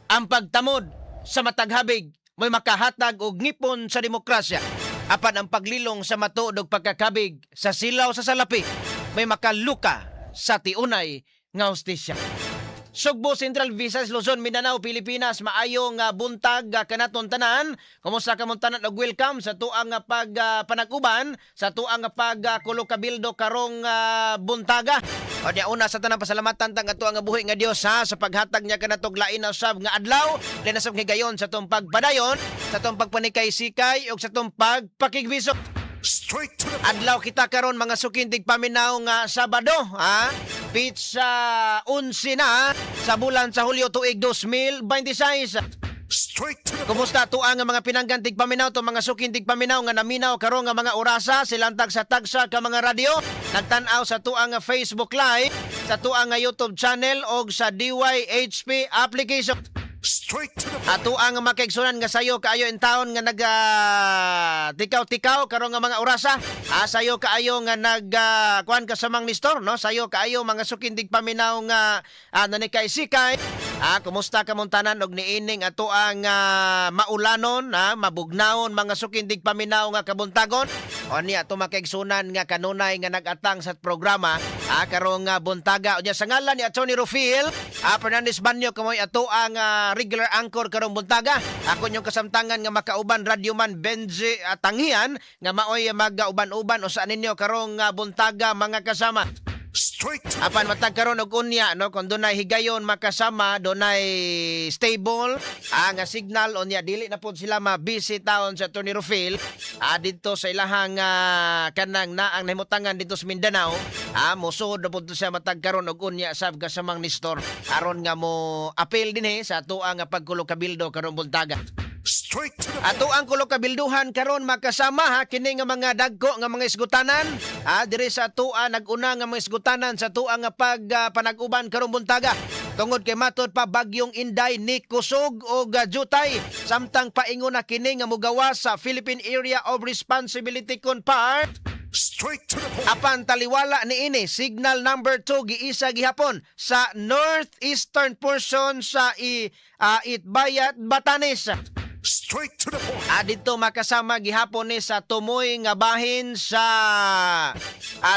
Ang pagtamod sa matag habig mo'y makahatag og ngipon sa demokrasya. Apan ang paglilong sa matuod og pagkakabig sa silaw sa salapi may makaluka sa tiunay nga hustisya. Sugbo, Central Visayas, Luzon, Mindanao, Pilipinas, maayong buntag kanaton tanan. Kumusta kamong tanan og welcome sa tuang pag panag-uban, sa tuang pag kabildo karong buntaga. O niya, una sa tanan, pasalamatan tang ato ang buhi nga Dios ha sa paghatag niya kanatog lain na usab nga adlaw, lain na sab higayon sa atong pagpadayon, sa atong pagpanikay-sikay ug sa atong pagpakigbiso. Straight to the Adlaw kita karon, mga suking tigpaminaw, nga Sabado ha. Petsa 11 na sa bulan sa Hulyo, tuig 2026. Straight to the Kumusta tuang nga mga pinanggan tigpaminaw to, mga suking tigpaminaw nga naminaw karon nga mga orasa silantag sa tagsa ka mga radyo, nagtan-aw sa tuang nga Facebook Live, sa tuang nga YouTube channel og sa DYHP application? Straight to the Ato ang makaigsunan nga sayo kaayo in taon nga nag tikaw-tikaw karon nga mga orasa. Ah, sayo kaayo nga nag kuan ka sa mang Nestor, no? Sayo kaayo, mga suking tigpaminaw nga nanikay-sikay. Ah, kumusta ka mong tanan og niining ato ang maulanon, ha, mabugnawon, mga suking tigpaminaw nga kabuntagon? O niya ato makaigsunan nga kanunay nga nag-atang sa programa karong nga buntaga. Unya sa ngalan ni Atty. Rufil Fernandez Banyo, kamoy ato ang regular anchor karong buntaga. Ako inyong kasamtangan nga makauban, radyoman Benji Tanghian, nga maoy magauban-uban usa ninyo karong buntaga, mga kasama. Straight to Apan matag karon og unya, no, kung dunay higayon, makasama, dunay stable nga signal, unya dili na pud sila ma-busy taon sa Atty. Rufil didto sa ilahang kanang naang nahimutangan dito sa Mindanao, mosuod na pud to siya matag karon og unya sab, kasamang Nestor, aron nga mo apil dinhi sa atoa nga pagkulo kabildo karong buntaga. Straight to the Ato ang kulo kabilduhan karon, makasama ha, kini nga mga dagko nga mga isgutanan ha diri sa atoa, nag-una nga mga isgutanan sa atoa nga pag panag-uban karong buntaga. Tungod kay matod pa bagyong Inday ni kusog og jutay samtang paingon na kini nga mugawas sa Philippine Area of Responsibility kon PAR. Straight to the point. Apan taliwala niini, signal number 2 giisa gihapon sa northeastern portion sa Itbayat, Batanes. Straight to the point. Ah, dito, makasama, gihapon ni sa tumoy nga bahin sa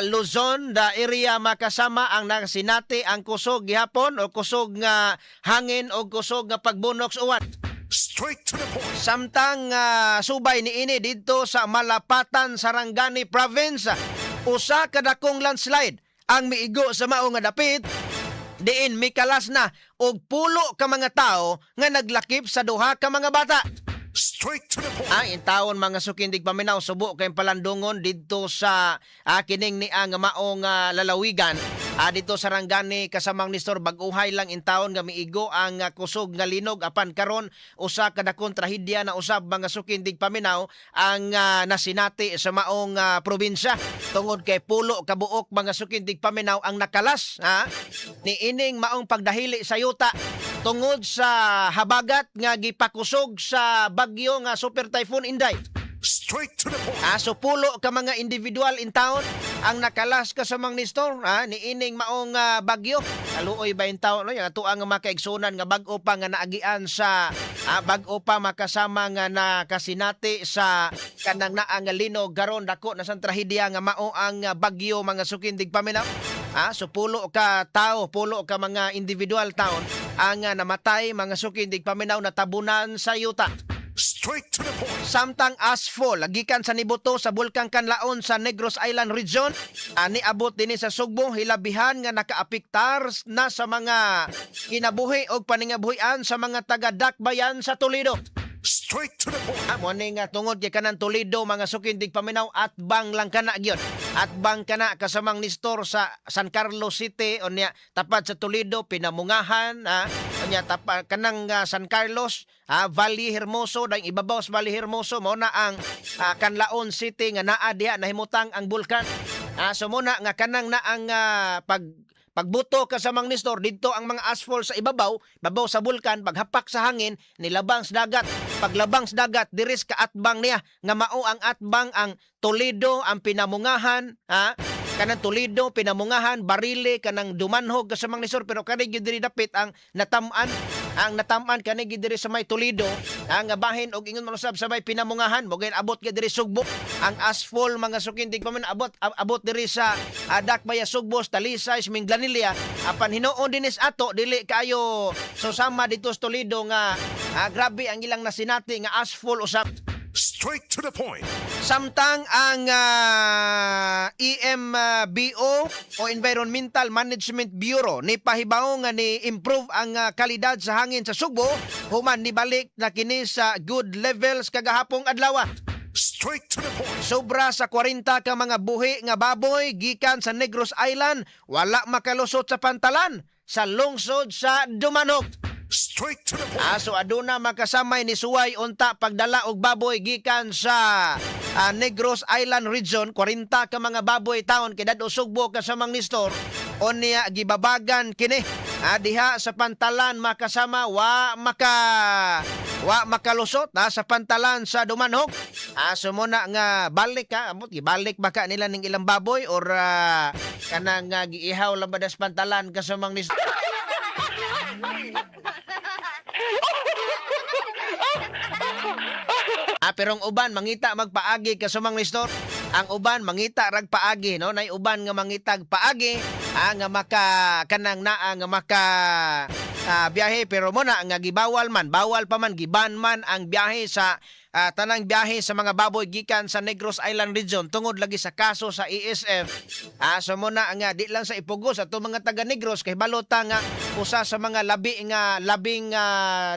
Luzon, the area, makasama, ang nasinati ang kusog gihapon o kusog nga hangin o kusog nga pagbunok sa uwan. Straight to the point. Samtang subay niini didto sa Malapatan, Sarangani Province, usa ka dakong landslide ang miigo sa mao nga dapit diin mikalas na og 10 ka mga tawo nga naglakip sa duha ka mga bata. Straight to the point. Ang intawon, mga suking tigpaminaw, subo kay palandungon didto sa kining nia nga maong lalawigan didto sa Sarangani, kasamang Nestor. Bag-uhay lang intawon nga miigo ang kusog nga linog, apan karon usa ka dakong trahedya na usab, mga suking tigpaminaw, ang nasinati sa maong probinsya tungod kay 10 ka buok, mga suking tigpaminaw, ang nakalas ha ni ining maong pagdahili sa yuta tungod sa habagat nga gipakusog sa bagyo nga Super Typhoon Inday. Straight to the point. Ah, so 10 ka mga individual in town ang nakalas, kasamang Nestor, ha, niining maong bagyo. Kaluoy ba in town, no? Yung ato ang makaigsunan nga bag-o pa nga naagian sa bag-o pa, makasama, nga nakasinati sa kanang naa nga linog garon dako na sang trahedya nga mao ang bagyo, mga suking tigpaminaw. Ah, so 10 ka tao, 10 ka mga individual taon ang namatay, mga suking tigpaminaw, natabunan sa yuta. Straight to the point. Samtang ashfall gikan sa nibuto sa Bulkang Kanlaon sa Negros Island Region niabot dinhi sa Sugbo, hilabihan nga nakaapektar na sa mga kinabuhi og paningabuhian sa mga taga-Dakbayan sa Toledo. Straight to the point. Ah, mo ni nga tungod kay kanang Toledo, mga suking tigpaminaw, atbang lang kana gyud. Atbang kana, kasamang Nestor, sa San Carlos City, unya tapat sa Toledo, Pinamungahan, unya tapat kanang San Carlos, Valle Hermoso, dahil ibabaw sa Valle Hermoso mao na ang Canlaon City nga naa diha nahimutang ang bulkan. Ah, so muna nga kanang na ang pagbuto, kasamang Nestor, didto ang mga asphalt sa ibabaw, babaw sa bulkan, paghapak sa hangin, nilabang sa dagat. Paglabang sa dagat, diris ka atbang niya, nga mao ang atbang ang Toledo, ang Pinamungahan, ha? Kanang Toledo, Pinamungahan, Barili, kanang Dumanhog, kasamang Nestor, pero kani gyud diri dapit ang natam-an. Ang nataman kani gid diri sa may Toledo, ang bahin og ingon man usab sa may Pinamungahan, mo abot gid diri Sugbo. Ang ashfall, mga suking tigpaminaw, abot abot diri sa Dakbaya, Sugbo, Talisay, Minglanilla. Apan hinuon dinis ato dili kaayo so sama dito sa Toledo nga grabe ang ilang nasinati nga ashfall usab. Straight to the point. Samtang ang EMBO o Environmental Management Bureau ni pahibaw nga ni improve ang kalidad sa hangin sa Sugbo human nibalik na kini sa good levels kagahapong adlaw. Straight to the point. Sobra sa 40 ka mga buhi nga baboy gikan sa Negros Island wala makalusot sa pantalan sa lungsod sa Dumanjug. Straight to the point. Aso aduna makasamay ni suway unta pagdala og baboy gikan sa Negros Island Region, 40 ka mga baboy taon kay dad-o Sugbo, kasamang Nestor. Unya gibabagan kini diha sa pantalan, makasama, wa makalusot sa pantalan sa Dumanjug. So muna nga balik ka amot gibalik baka nila ning ilang baboy or kanang giihaw lang ba das pantalan, kasamang Nestor? Pero ang uban mangita magpaagi, kasamang Nestor. Ang uban mangita rag paagi, no? Nay uban nga mangitag paagi nga maka kanang naa nga maka biyahe, pero mo na nga gibawal man, bawal pa man, giban man ang biyahe sa tanang biyahe sa mga baboy gikan sa Negros Island Region tungod lagi sa kaso sa ASF. So mo na nga di lang sa ipugos ato mga taga Negros kay balota nga usa sa mga labi nga labing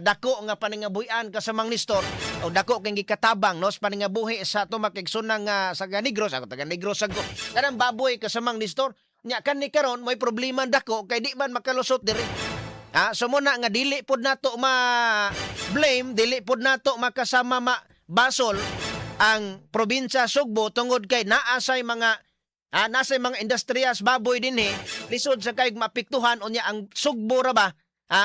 dako nga paningabuhian, kasamang Nestor, o dako kay gikatabang, no, sa paningabuhi sa ato makigsunang sa taga Negros. Ako taga Negros ako. Kanang baboy, kasamang Nestor, nya kani karon may problema dako kay di man makalusot diri. So muna nga dili pod nato ma blame, dili pod nato makasama ma basol ang probinsya Sugbo tungod kay naasay mga nasay mga industriyas baboy dinhi, lisod sa kay maapektuhan. Unya ang Sugbo ra ba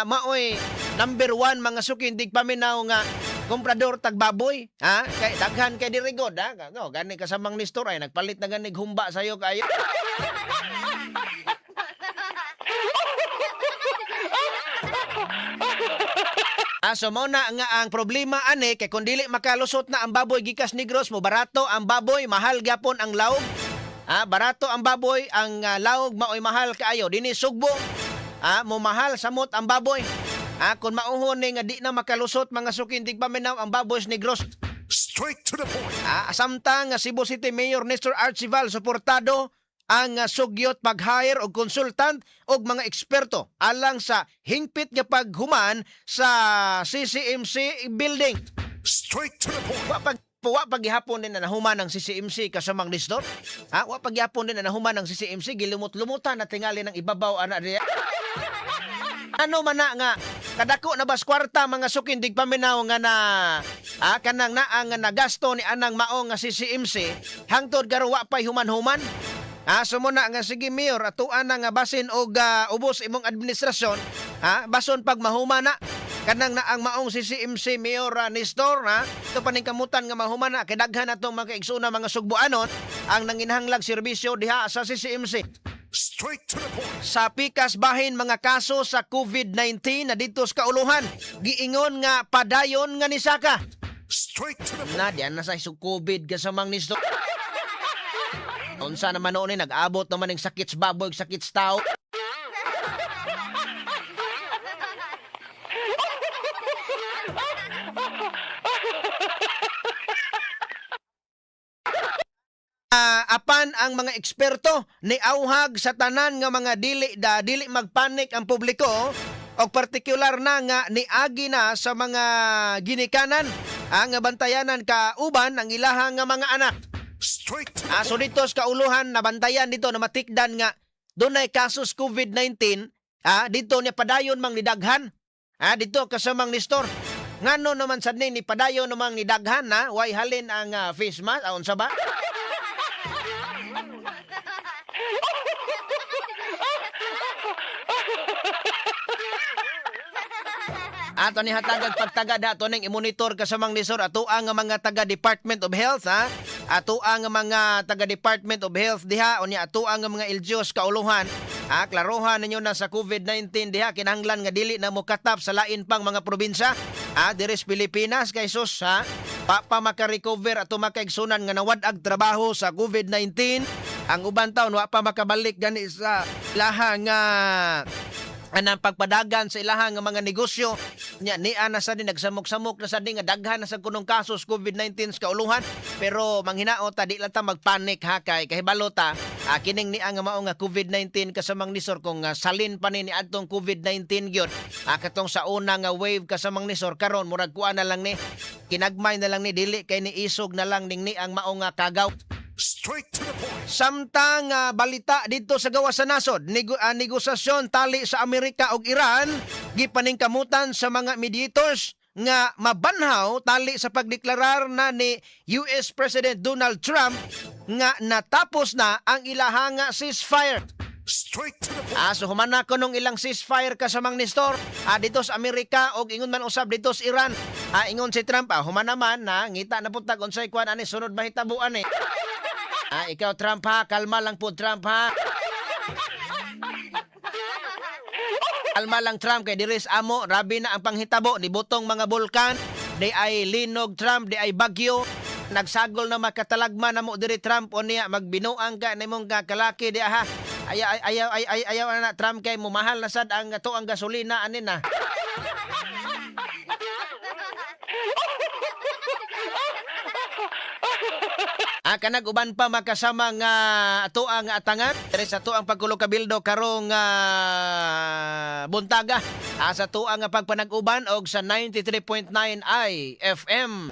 maoy number one, mga suki tigpaminaw, nga komprador tag baboy, ha, kay daghan kay diri god, ha. No, gani, kasamang Nestor, ay nagpalit na ganig humba sayo kayo. So mao na nga ang problema ani kay kung dili makalusot na ang baboy gikas Negros, mo barato ang baboy, mahal gyapon ang laog. Barato ang baboy, ang laog maoy mahal kaayo. Dinhi Sugbo, mo mahal samot ang baboy. Kung mauhon ni nga di na makalusot, mga suki tigpaminaw, ang baboy sa Negros. Straight to the point. Samtang nga Cebu City Mayor Nestor Archival suportado ang sugyot pag-hire og consultant og mga eksperto alang sa hingpit nga paghuman sa CCMC building. Straight to the point. Wa paghihapon din na nahuman ang CCMC, kasamang Nestor. Ha, wa paghihapon din na nahuman ang CCMC, gilumot-lumutan na tingali ng ibabaw ana diya. Ano man na nga kadako na bas kwarta, mga suki tigpaminaw, nga na kanang naa nga nagasto ni anang mao nga CCMC hangtod karon wa pay human-human. So mo na nga sige mayor, atuan na nga basin og ubos imong administrasyon, ha, bason pag mahuman na kanang naang maong CCMC, Mayor Nestor, ha. Ito paningkamutan nga mahuman na kay daghan atong mga kaigsoona mga Sugboanon ang nanginhanglag serbisyo diha sa CCMC. Straight to the point. Sa pikas bahin mga kaso sa COVID-19 na dito sa kauluhan, giingon nga padayon nga nisaka. Straight to the point. Na diyan na sa isu COVID, kasamang Nestor. Unsa naman noon eh, nag-abot naman ng sakit sa baboy, sakit sa tao. Apan ang mga eksperto ni auhag sa tanan nga mga dili da dili magpanik ang publiko og partikular na nga niagi na sa mga ginikanan ang nga bantayanan kauban ang ilahang nga mga anak. Straight to the So dito sa kauluhan nabantayan dito na matikdan nga dunay kasos COVID-19, dito niya padayon mang nidaghan. Dito kasamang Nestor. Ngano naman sad ni padayon namang nidaghan na way halin ang face mask, unsa ba? Ato ni hatagag pagtagad ato ning i-monitor, kasamang Nestor, ato ang mga taga Department of Health, ha. Ato ang mga taga Department of Health diha unya ato ang mga LGUs kauluhan. Klarohan ninyo na sa COVID-19 diha, kinahanglan nga dili na mokatap sa lain pang mga probinsya. Diri sa Pilipinas kay sus ha, pa pa maka-recover ato makaigsunan nga nawad-ag trabaho sa COVID-19. Ang uban taon wa pa makabalik gani sa laha nga anang pagpadagan sa ilaha nga mga negosyo nya. Niya na sa ni nagsamok-samok na sa ni nga daghan na sa kunong kasos COVID-19 sa kauluhan, pero manghinaot ta, di lang ta magpanic ha, kay kahibalo ta, kining niya nga mao nga COVID-19, kasamang nisor, kung salin pa ni adtong COVID-19 gyud, katong sa una nga wave, kasamang nisor, karon murag kuan na lang ni, kinagmay na lang ni, dili kay ni isog na lang ning niang mao nga kagaw. Straight to the point. Samtang balita dito sa gawas sa nasod, negosasyon tali sa Amerika ug Iran gipaningkamutan sa mga mediators nga mabanhaw tali sa pagdeklarar na ni US President Donald Trump nga natapos na ang ilahanga ceasefire. Straight to the point. So human na kunong ilang ceasefire, kasamang Nestor. Dito sa Amerika og ingon man usab dito sa Iran. Ingon si Trump, human naman na ngita na pud tag unsay kuan ani sunod mahitabuan eh. Ikaw Trump ha, kalma lang po Trump ha. Kalma lang Trump kay diri sa amo, rabi na ang panghitabo ni butong mga bulkan, di ay linog Trump, di ay bagyo. Nagsagol na makatalagma na mo diri Trump o niya magbinuang ka nimong kakalaki di ha. Ayaw ayaw ay ay ayaw na Trump kay mumahal na sad ang ato ang gasolina anin na. Kanag uban pa makasama nga ato ang atangan diri sa ato ang pagkulo kabildo karong buntaga. Sa ato ang pagpanag-uban og sa 93.9 IFM.